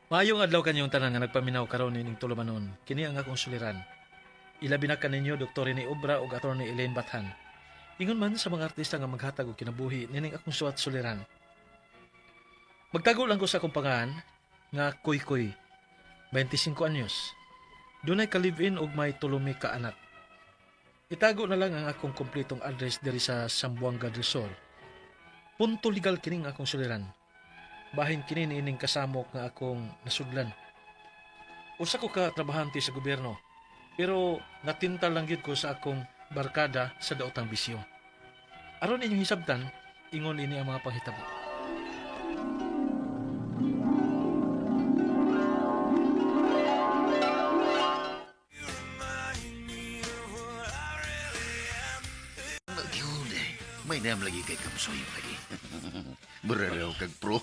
Maayong adlaw kanyong tanan nga nagpaminaw karon nining tulumanon. Kini ang akong suliran. Ilabi na kaninyo Dr. Rene Obra ug Attorney Elaine Bathan. Ingon man sa mga artista nga maghatag og kinabuhi nining akong suwat suliran. Magtago lang ko sa akong pangalan nga Kuy-Kuy, 25 anyos. Dunay ka live-in og may tulumi ka anak. Itago na lang ang akong kompletong address diri sa Zamboanga del Sur. Punto legal kining akong suliran. Bahin kini niining kasamok nga akong nasudlan. Usa ko ka trabahante sa gobyerno, pero natintal lang gyud ko sa akong barkada sa daotang bisyo. Aron inyong hisabtan, ingon ini ang mga panghitabo. Magyun eh. May nam lagi kay Kamsoy lagi. Buraraw kag pro.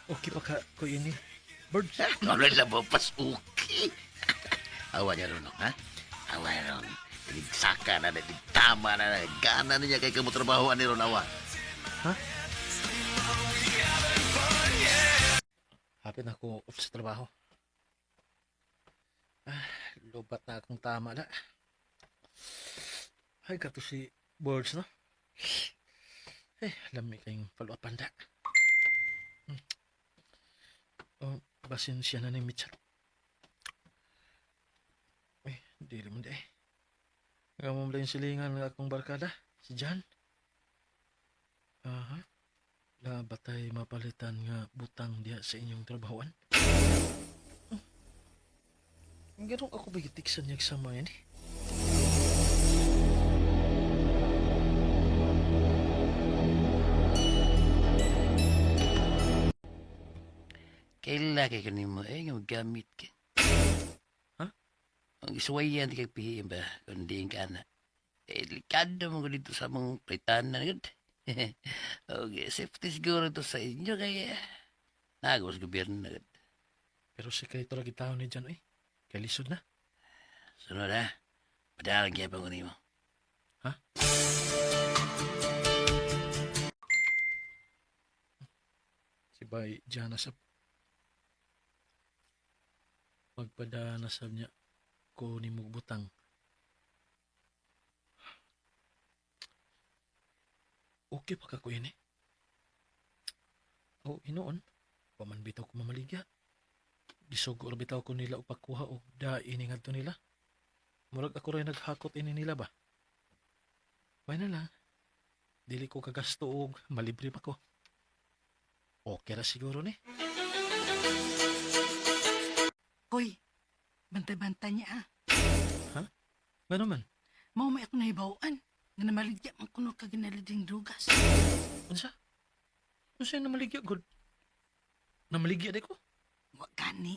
Okay pa ka ko ini. Birds. Wala lang ba pas okay. Awa niya ron, ha? Awa niya ron. Saka na, tama na, gana na niya kay kamo trabaho ani ron awa. Hapit na ako off sa trabaho. Ah, lubat na akong tama na. Ay, kato si Birds, no? Eh, lami kayong follow-upan da. Oh, basin siya na ni Mitchell. Eh, dili mo di eh. Nga mo yung silingan ng akong barkada, si Jan. Aha. Na batay mapalitan nga butang diha sa inyong trabahoan? Ganun ako ba gitiksan niya sama yan eh? Kaila kay kanimo eh nga gamit ka. Ha? Ang isuwayan di kay pihiin ba kung di ka na. Eh, delikado mo ko dito sa mong plitanan gud. Okay, safety siguro ito sa inyo kaya nagos gobyerno na gud. Pero si kay ito lagi tao ni Jan eh. Kay lisod na. Sunod ha, padalang kaya pa ko nimo. Ha? Si Bay Jana sab. Magpada na sab niya ko ni mong butang. Okay pa ka ko ini. O hinoon, paman bitaw ko mamaligya. Gisugo ra bitaw ko nila og pagkuha og da ini ngadto nila. Murag ako rin naghakot ini nila ba. May na lang. Dili ko kagasto og malibre pa ko. Okay ra siguro ni. Hoy, bantay-bantay niya ah. Ngano man? Mao may ako nahibawaan. Nga namaligya man kuno ka ginalading drugas. Unsa? Unsa yung namaligya gud? Namaligya di ko? Wa gani.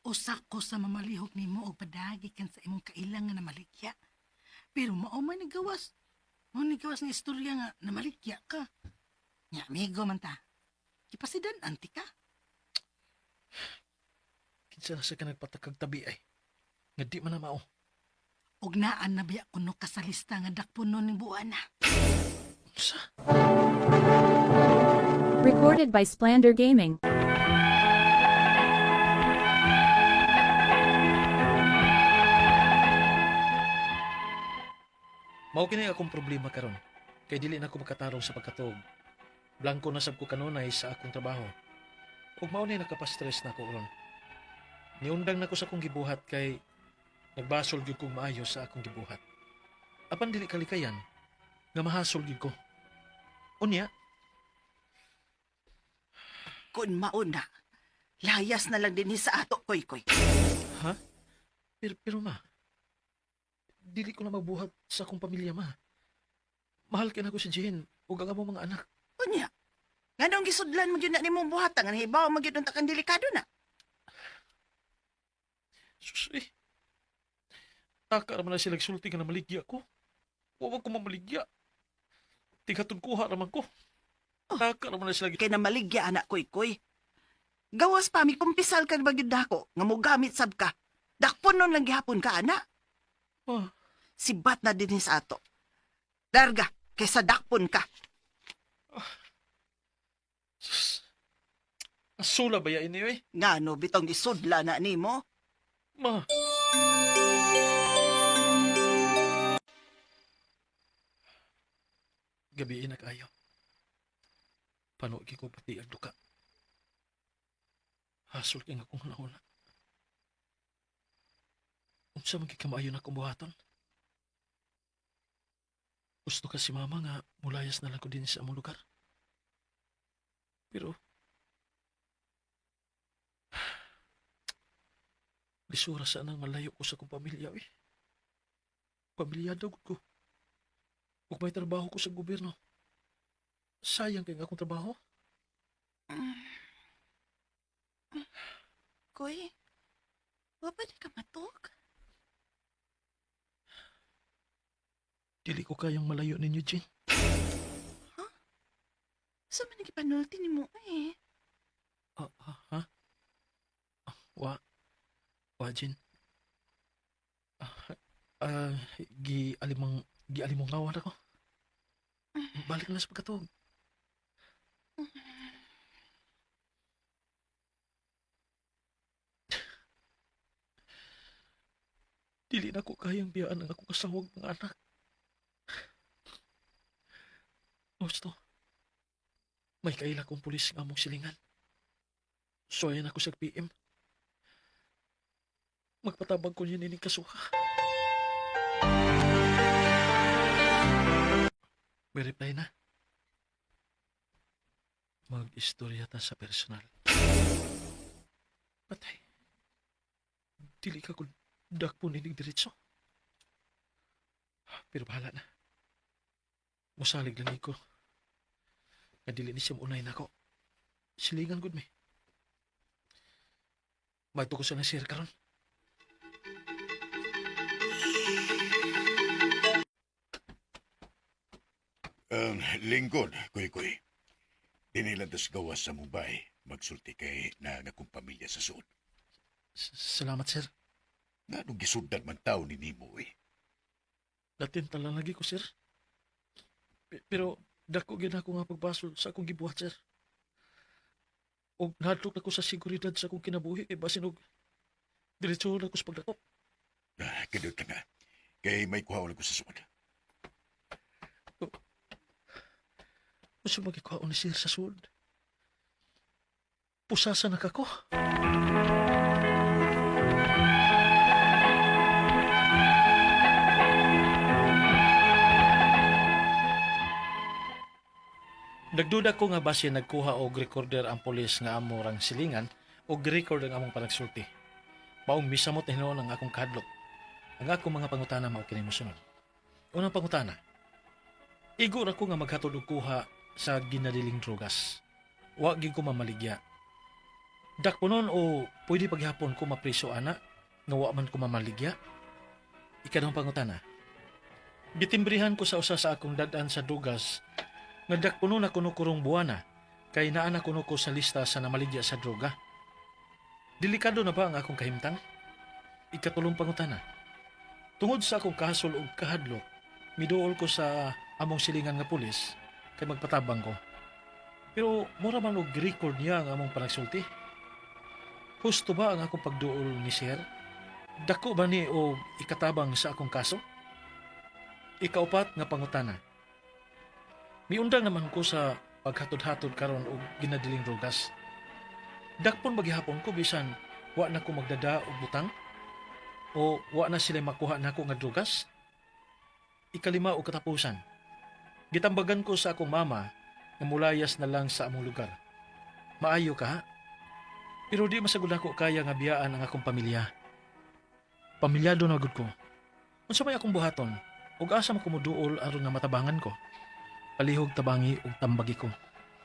Usa ko sa mamalihok nimo og padagi kan sa imong kailang nga namaligya. Pero mao man nagawas. Mao nagawas nga istorya nga namaligya ka. Nya amigo man ta. Kipasidan anti ka. Kinsa na sa ka nagpatakag tabi ay. Nga di man na mao. Og naan na biya kuno ka sa lista nga dakpon nun ning buwana. Unsa? Recorded by Splander Gaming. Mao kini akong problema karon. Kay dili na ko makatarong sa pagkatuog. Blanko na sab ko kanunay sa akong trabaho. Ug mao ni nakapastress na ako ron. Niundang na ko sa akong gibuhat kay nagbasol gyud kong maayo sa akong gibuhat. Apan dili kalikayan nga mahasol gyud ko. Unya, Kun mauna, layas na lang din sa ato, koy koy. Ha? Pero ma, dili ko na mabuhat sa akong pamilya, ma. Mahal kay nako si Jane ug ang among mga anak. Unya, nganong gisudlan mo gyud na nimong buhatan nga nahibaw mo gyud unta kang delikado na. Sus, eh. Taka raman na sila sulti nga namaligya ko. Wa man ko mamaligya. Tighatod kuha raman ko. Taka raman na sila. Kay namaligya anak koy koy. Gawas pa mi kumpisal ka ba gyud dako nga mogamit sab ka. Dakpon nun lang gihapon ka ana. Ma, Sibat na din sa ato. Darga kaysa dakpon ka. Sus. Asula ba ya ini eh? Ngano bitong gisudla na nimo? Ma. Gabi na kayo. Panugi ko pati ang duka. Hasol kay nga akong hunahuna. Unsa man kay kamaayo na akong buhaton? Gusto ka si mama nga mulayas na lang ko din sa among lugar. Pero lisura sa nang malayo ko sa akong pamilya eh. Pamilyado gud ko. Ug may trabaho ko sa gobyerno. Sayang kay nga akong trabaho. Koy, wa pa di ka matug? Dili ko kayang malayo ninyo, Jean. Sa man gipanulti nimo eh. Ah, ah, ha? Ah, wa. Wa, Jean. Ah, ah, gi alimang gi alimongawan ako. Balik na sa pagkatuog. Dili na ko kayang biyaan ang akong asawag mga anak. Gusto. May kaila kong pulis nga among silingan. Soyan ako sa PM. Magpatabang ko niya nining kasuha. May reply na. Mag-istorya ta sa personal. Patay. Dili ka kung dakpo nining diretso. Pero bahala na. Musalig lang ko. Nga dili ni siya maunay nako. Silingan gud mi. Magto ko sa nasir karon. Ang lingkod, kuy-kuy. Dinilan tas gawas sa Mumbai, magsulti kay na akong pamilya sa suod. Salamat, sir. Nga nung gisundan man tao ni Nimo eh. Latin lang lagi ko, sir. Pero dako gyud ako nga pagbasol sa akong gibuhat, sir. Og nahadlok na ko sa seguridad sa akong kinabuhi kay basin og diretso na ko sa pagdakop. Ah, kadot ka nga. Kay may kuha ko sa suod. Unsa magikuhaon ni sir sa sud? Pusasa na kako. Nagduda ko nga base nagkuha og recorder ang pulis nga amo rang silingan og record ang among panagsulti. Maong misamot na hinuon ang akong kahadlok. Ang akong mga pangutana mao kini mosunod. Unang pangutana. Igo ra ko nga maghatod og kuha sa ginadiling drogas. Wa gyud ko mamaligya. Dakpo nun o pwede paghapon ko mapriso ana nga wa man ko mamaligya. Ikadhong pangutana. Gitimbrihan ko sa usa sa akong dad-an sa drogas nga dakpo nun ako no kurong buwana kay naa na kuno ko sa lista sa namaligya sa droga. Delikado na ba ang akong kahimtang? Ikatulong pangutana. Tungod sa akong kahasol og kahadlok, miduol ko sa among silingan nga pulis kay magpatabang ko. Pero mura man og record niya ang among panagsulti. Husto ba ang akong pagduol ni sir? Dako ba ni o ikatabang sa akong kaso? Ikaupat nga pangutana. Miundang naman ko sa paghatod-hatod karon og ginadiling drogas. Dakpon bagihapon ko bisan wa na ko magdada og butang o wa na sila makuha nako nga drogas. Ikalima og katapusan. Gitambagan ko sa akong mama nga mulayas na lang sa among lugar. Maayo ka ha? Pero di masagol ako kaya nga biyaan ang akong pamilya. Pamilyado na gud ko. Unsa may akong buhaton? Ug asa man ko moduol aron nga matabangan ko? Palihog tabangi ug tambagi ko.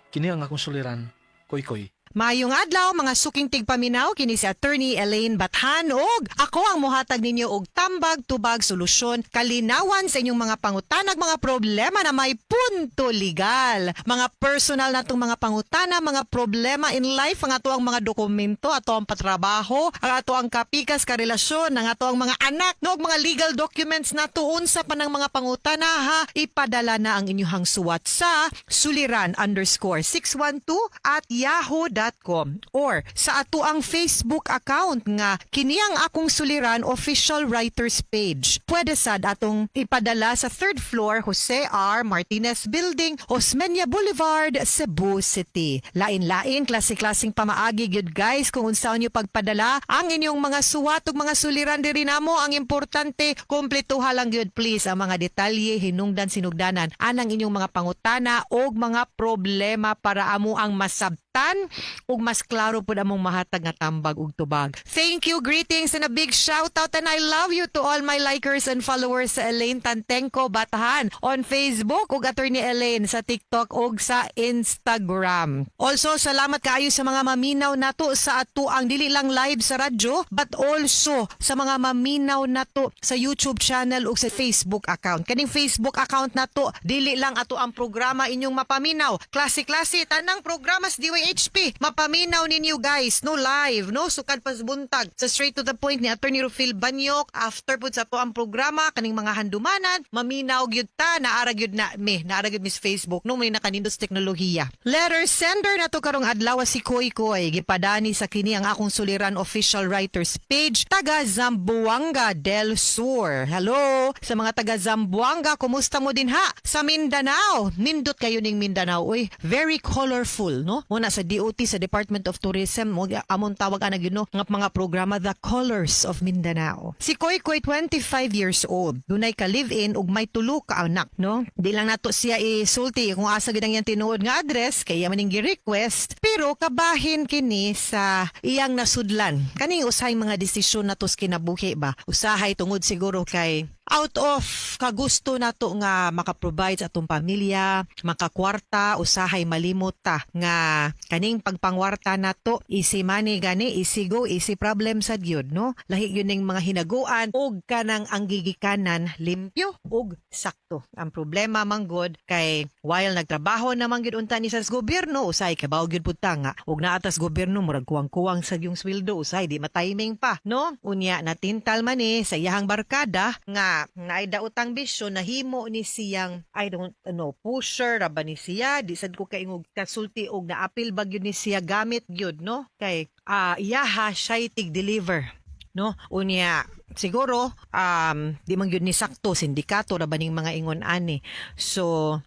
Kini ang akong suliran, koy-koy. Maayong adlaw, mga suking tigpaminaw, kini si Attorney Elaine Bathan og ako ang muhatag ninyo og tambag, tubag, solusyon, kalinawan sa inyong mga pangutanag, mga problema na may punto legal. Mga personal natong mga pangutana, mga problema in life, ang ato ang mga dokumento, ato ang patrabaho, ang ato ang kapikas karelasyon, ang ato ang mga anak, no, ug mga legal documents nato, unsa pa ng mga pangutana ha, ipadala na ang inyong suwat sa suliran_612@yahoo.com or sa ato ang Facebook account nga kini ang Akong Suliran Official Writers Page. Pwede sad atong ipadala sa third floor, Jose R. Martinez Building, Osmeña Boulevard, Cebu City. Lain-lain, klase-klaseng pamaagi gyud, guys, kung unsaon niyo pagpadala ang inyong mga suwat ug mga suliran diri namo. Ang importante, kumpletuha lang gyud please ang mga detalye, hinungdan, sinugdanan anang inyong mga pangutana og mga problema para amo ang masabtan ug mas klaro pud among mahatag nga tambag ug tubag. Thank you, greetings and a big shout out and I love you to all my likers and followers sa Elaine Tantengco Batahan on Facebook ug Attorney Elaine sa TikTok ug sa Instagram. Also, salamat kaayo sa mga maminaw nato sa ato ang dili lang live sa radyo but also sa mga maminaw nato sa YouTube channel ug sa Facebook account. Kaning Facebook account nato, dili lang ato ang programa inyong mapaminaw. Klase-klase tanang programa sa DYHP mapaminaw ninyo, guys, no, live, no, sukad pas buntag sa Straight to the Point ni Attorney Rufil Banyok. After pud sa ato ang programa, kaning mga handumanan, maminaw gyud ta, naara gyud na mi, naara gyud mis Facebook, no, may nakanindot sa teknolohiya. Letter sender nato karong adlaw si Koy Koy, gipadani sa kini ang Akong Suliran Official Writers Page, taga Zamboanga del Sur. Hello sa mga taga Zamboanga, kumusta mo din ha? Sa Mindanao, nindot kayo ning Mindanao, uy. Very colorful, no? Muna sa DOT, sa Department of Tourism, mo amon tawag ana gyud, no, nga mga programa, The Colors of Mindanao. Si Koy Koy, 25 years old, dunay ka live-in ug may tulo ka anak, no? Di lang nato siya isulti kung asa gid ang iyang tinuod nga address kay iya man ning gi-request, pero kabahin kini sa iyang nasudlan. Kaning usahay mga desisyon nato sa kinabuhi ba? Usahay tungod siguro kay out of kagusto nato nga makaprovide sa atong pamilya, makakwarta, usahay malimot ta nga kaning pagpangwarta nato, easy money gani, easy go, easy problem sad gyud, no? Lahi gyud ning mga hinaguan og kanang ang gigikanan limpyo ug sakto. Ang problema manggod kay while nagtrabaho naman gyud unta ni sa gobyerno, usahay kabaw gyud pud ta nga ug naatas gobyerno murag kuwang-kuwang sa yung sweldo, usahay di matiming pa, no? Unya natintal man ni sa iyahang barkada nga naay daotang bisyo, nahimo ni siyang, I don't know, pusher ra ba ni siya, di sad ko kaingog kasulti og naapil ba gyud ni siya gamit gyud, no, kay iyaha siya tig deliver, no? Unya siguro di man gyud ni sakto, sindikato ra ba ning mga ingon ani. So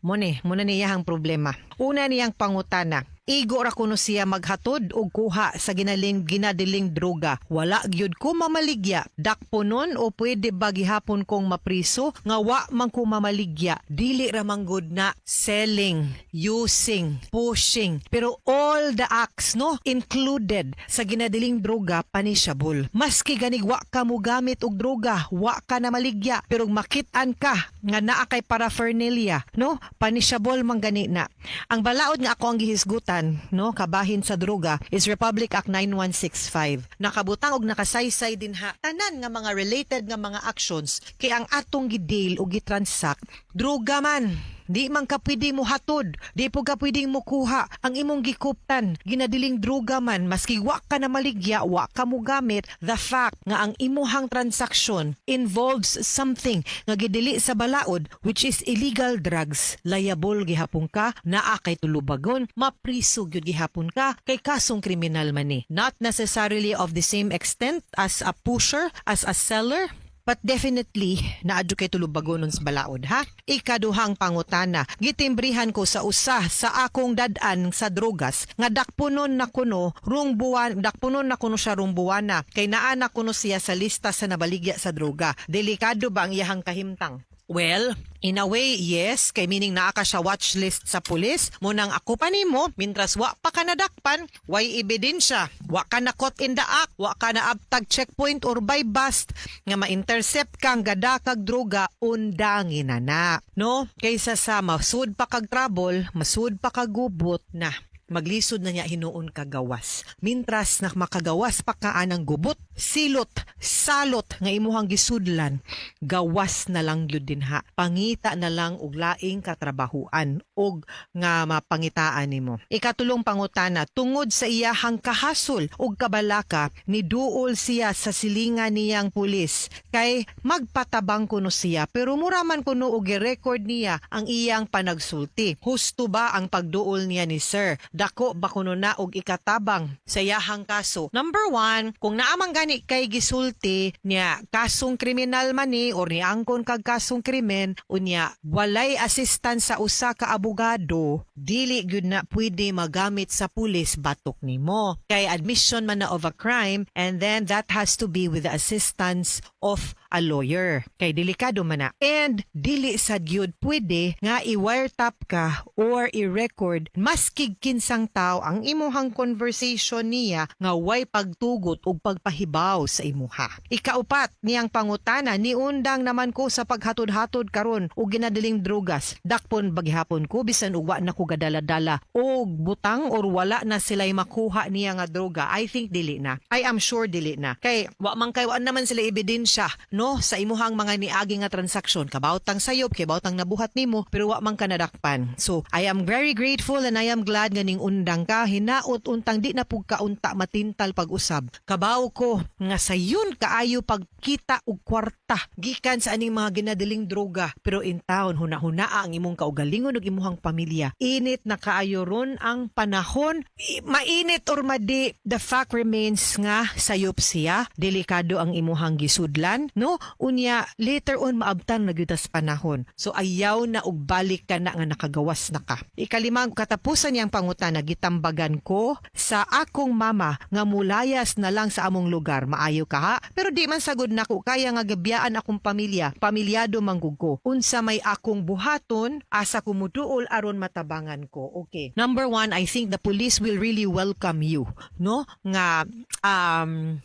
mo ni muna niya ang problema. Una niyang pangutana, igo ra kuno siya maghatod og kuha sa ginaling ginadiling droga. Wala gyud ko mamaligya. Dakponon o pwede ba gihapon kong mapriso nga wa man ko mamaligya? Dili ra man gud na selling, using, pushing. Pero all the acts, no, included sa ginadiling droga, punishable. Maski ganig wa ka mo gamit og droga, wa ka na maligya, pero makit-an ka nga naa kay paraphernalia, no, punishable man gani na. Ang balaod nga ako ang gihisgutan, no, kabahin sa droga is Republic Act 9165. Nakabutang og nakasaysay dinha tanan nga mga related nga mga actions kay ang atong gideal o gitransact droga man. Di man ka pwede mo hatod, di po ka pwedeng mukuha. Ang imong gikuptan, ginadiling droga man, maski wa ka na maligya, wa ka mo gamit, the fact nga ang imuhang transaksyon involves something nga gidili sa balaod, which is illegal drugs, liable gihapon ka, naa kay tulubagon, mapriso gyud gihapon ka, kay kasong kriminal man ni. Not necessarily of the same extent as a pusher, as a seller, but definitely, naadyo kay tulubagonon sa balaod, ha? Ikaduhang pangutana, gitimbrihan ko sa usa sa akong dad-an sa drogas nga dakpunon na kuno rung buwan, dakpunon na kuno siya rung buwana kay naa na kuno siya sa lista sa nabaligya sa droga. Delikado ba ang iyahang kahimtang? Well, in a way, yes. Kay meaning naa ka siya watch list sa pulis. Munang ako pa nimo, mintras wa pa ka nadakpan, way ebidensya. Wa ka na caught in the act, wa ka na abtag checkpoint or by bust nga ma-intercept kang gadakag droga, undangin na na. No? Kaysa sa masud pa kag trouble, masud pa kag gubot na. Maglisod na niya hinuon kagawas. Mintras na makagawas pa ka anang gubot, silot, salot nga imuhang gisudlan, gawas na lang gyud dinha. Pangita na lang og laing katrabahuan og nga mapangitaan nimo. Ikatulong pangutana, tungod sa iyahang kahasol og kabalaka, niduol siya sa silingan niyang pulis kay magpatabang kuno siya, pero mura man kuno og gi-record niya ang iyang panagsulti. Husto ba ang pagduol niya ni sir? Dako ba kuno na og ikatabang sa iyahang kaso? Number one, kung naamang gani kay gisulti niya, kasong kriminal man ni or niangkon kag kasong krimen, unya walay assistance sa usa ka abogado, dili gyud na pwede magamit sa pulis batok nimo. Kay admission man na of a crime, and then that has to be with the assistance of a lawyer. Kay delikado man na. And dili sad gyud pwede nga i-wiretap ka or i-record maskig kinsang tao ang imuhang conversation niya nga way pagtugot ug pagpahibaw sa imuha. Ikaupat niyang pangutana, niundang naman ko sa paghatod-hatod karon og ginadiling drugas. Dakpon baghapon ko bisan og wa na ko gadala-dala og butang or wala na sila'y makuha niya nga droga? I think dili na. I am sure dili na. Kay wa man kay wa naman sila ebidensya, no, sa imuhang mga niagi nga transaksyon. Kabawtang sayop, kabawtang nabuhat nimo, pero wa man ka nadakpan. So, I am very grateful and I am glad nga ning undang ka. Hinaot untang di na pug kaunta matintal pag-usab. Kabaw ko nga sayon kaayo pagkita og kwarta gikan sa aning mga ginadiling droga. Pero in town, huna-huna ang imong kaugalingon ug imuhang pamilya. Init na kaayo ron ang panahon. Mainit or madi, the fact remains nga sayop siya. Delikado ang imuhang gisudlan, no? Unya, later on maabtan na gyud tas panahon. So ayaw na og balik ka na nga nakagawas na ka. Ikalimang katapusan niyang pangutana, gitambagan ko sa akong mama nga mulayas na lang sa among lugar. Maayo ka ha? Pero di man sagod nako kaya nga gabiyaan akong pamilya. Pamilyado man gud ko. Unsa may akong buhaton, asa ko muduol aron matabangan ko? Okay. Number one, I think the police will really welcome you, no? Nga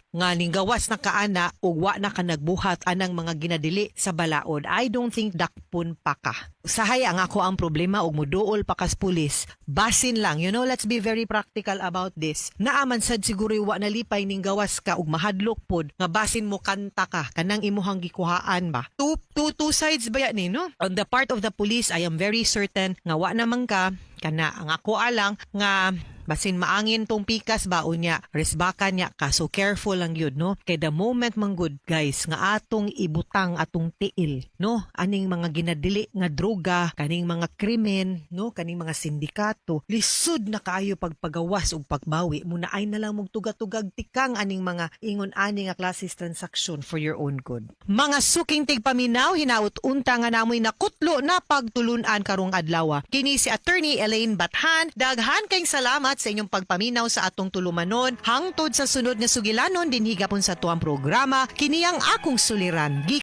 ninggawas na kaana ug wa na ka nagbuhat anang mga ginadili sa balaod. I don't think dakpon pa ka. Usahay ang ako ang problema og muduol pa kas pulis. Basin lang, let's be very practical about this. Naaman sad siguro wa nalipay ning gawas ka ug mahadlok pod nga basin mo kanta ka kanang imuhang gikuhaan ba. Two sides ba yan ni, no? On the part of the police, I am very certain nga wa naman ka kana. Ang ako alang nga basin maangin tong pikas ba, unya resbakan niya ka, so careful lang yun, no? Kay the moment man good, guys, nga atong ibutang atong tiil, no, aning mga ginadili nga droga, kaning mga krimen, no, kaning mga sindikato, lisod na kaayo pagpagawas ug pagbawi mo na. Ay na lang mong tugatugag tikang aning mga ingon ani nga klases transaction for your own good. Mga suking tigpaminaw, hinaut unta nga namoy nakutlo na pagtulunan karong adlaw. Kini si Attorney Elaine Bathan. Daghan kayong salamat sa inyong pagpaminaw sa atong tulumanon. Hangtod sa sunod nga sugilanon dinhi gapon sa tuang programa, kini ang akong suliran. Gikan